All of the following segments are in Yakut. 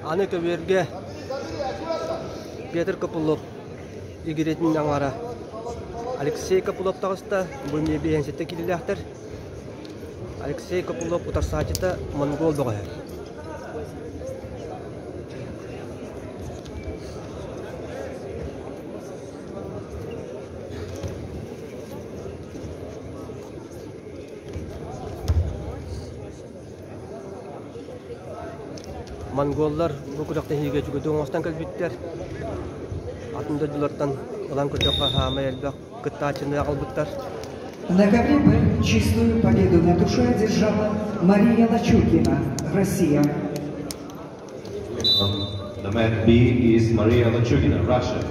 Аны көбүөргэ Петр Копылов игирэтин аҥара Алексей Копылов таҕыста, бу эмиэ биэһэн киилэлээхтэр. Алексей Копылов утарсааччыта монгол бөҕөһө. Монголлар бу күрэхтэһиигэ үчүгэйдик оҥостон кэлбиттэр. Атын дойдулартан ылан көрдөххө саамай элбэх кыттааччыны аҕалбыттар. На ковре Б чистую победу над душой одержала Мария Лачугина, Россия. The mat B is Maria Lachugina, Russia.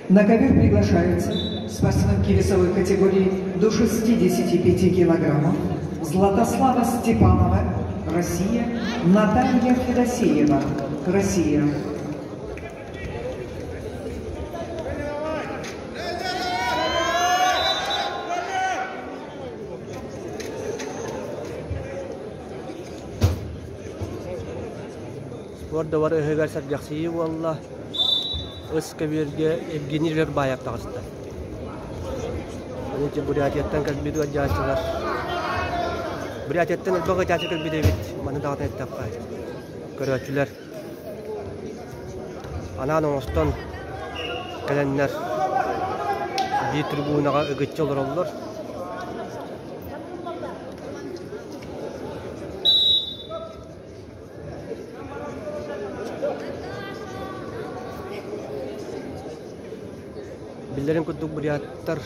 На ковер приглашаются спортсменки весовой категории до 65 килограммов Златослава Степанова, Россия, Наталья Федосеева, Россия. Спорт дыбарыһыгар сэргэхсийии буолла. Ыс көбүөргэ Евгений Вербаев таҕыста. Ити Бурятияттан кэлбит ыалдьааччылар. Бурятияттан элбэх ыалдьааччы кэлбит эбит. Маны даҕатан эттэххэ, көрөөччүлэр анаан оҥостон кэлэннэр биир трибунаҕа ыгыччы олороллор. Биллэрин курдук буряттар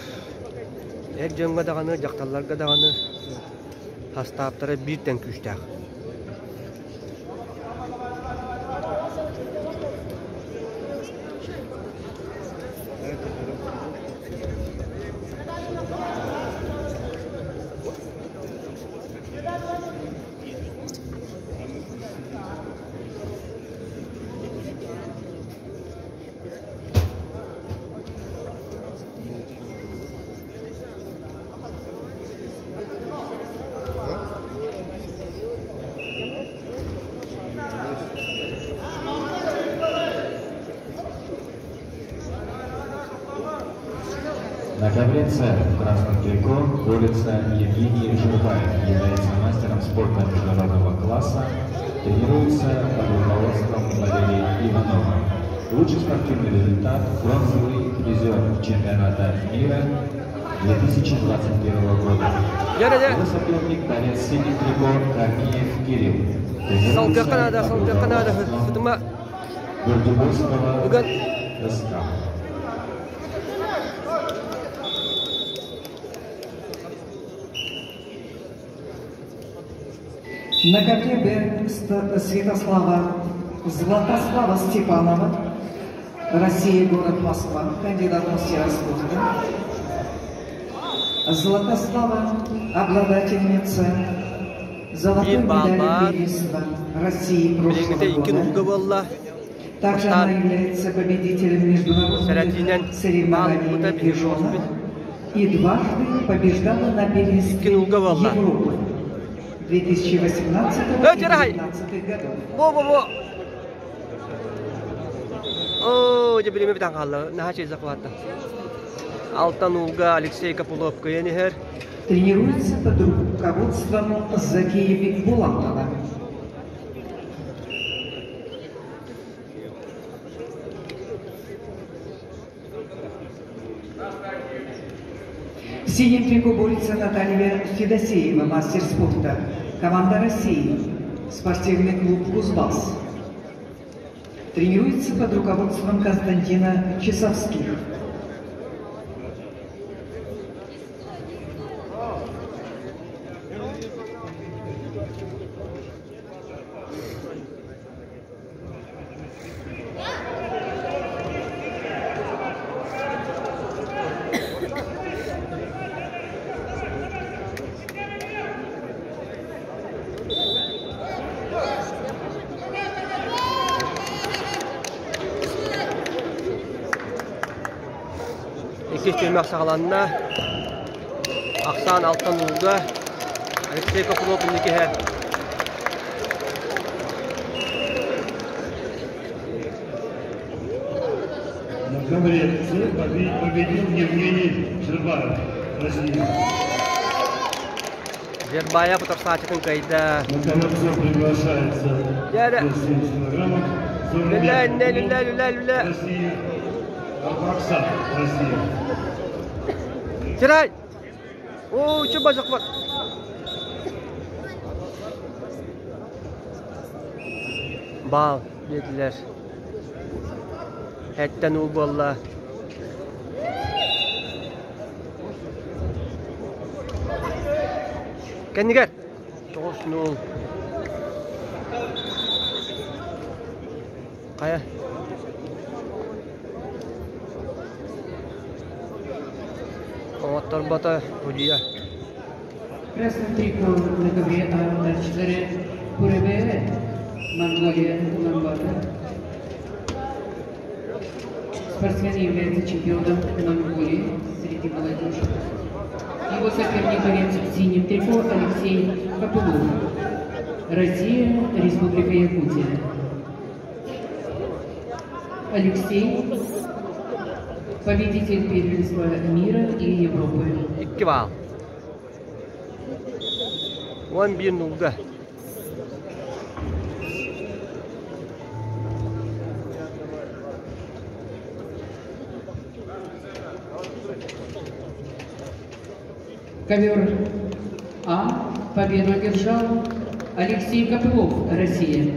эр дьоҥҥо даҕаны, дьахталларга даҕаны састааптара биир тэҥ күүстээх. На ковре С в красном трико борется Евгений Журбаев, является мастером спорта международного класса, тренируется под руководством Валерия Иванова. Лучший спортивный результат – бронзовый призер чемпионата мира 2021 года. Его соперник борец синий трико Корнеев Кирилл. Тренируется под руководством Бурдубойского СК. На ковре Б Святослава Златослава Степанова, Россия, город Москва, кандидат в мастера спорта. Златослава, обладательница золотой медали первенства России прошлого года. Также она является победителем международных соревнований медвежонок и дважды побеждала на первенстве Европы 2018 и 2019 годов. Во-во-во! Оо, дьэ билими бүтэн хаалла. Наһаа чэй захватта. Алтан ууга Алексей Копылов кыайан иһэр. Тренируется под руководством Закии Бекбулатова. В синем трико борется Наталья Федосеева, мастер спорта. Команда России. Спортивный клуб «Кузбасс». Тренируется под руководством Константина Часовских. Иккис түһүмэх саҕаланна. Ахсаан алтан ууга Алексей Копылов инники иһэр. ковре С победил Евгений Жербаев, Россия. Жербаев утарсааччытын кыайда. На ковер С приглашается Дьэ, 70 килограммов. Үлэ, үлэ, үлэ, үлэ. Россия. Арбакса, Россия. Сирай! Оо, чү базықпат. Баал диэтилэр. Эттэн уу буолла. Кэннигэр 9-0. Хайа? Оҥотторбото судьуйа. Красным трико на ковре аттачылары Куребе, Монголия, Улан-Батор. Спортсмен является чемпионом Монголии среди молодежи. Его соперник борец в синем трико Алексей Копылов. Россия, Республика Якутия. Алексей – победитель первенства мира и Европы. 2 баал. 11 нолга. Ковер А победу одержал Алексей Копылов, Россия.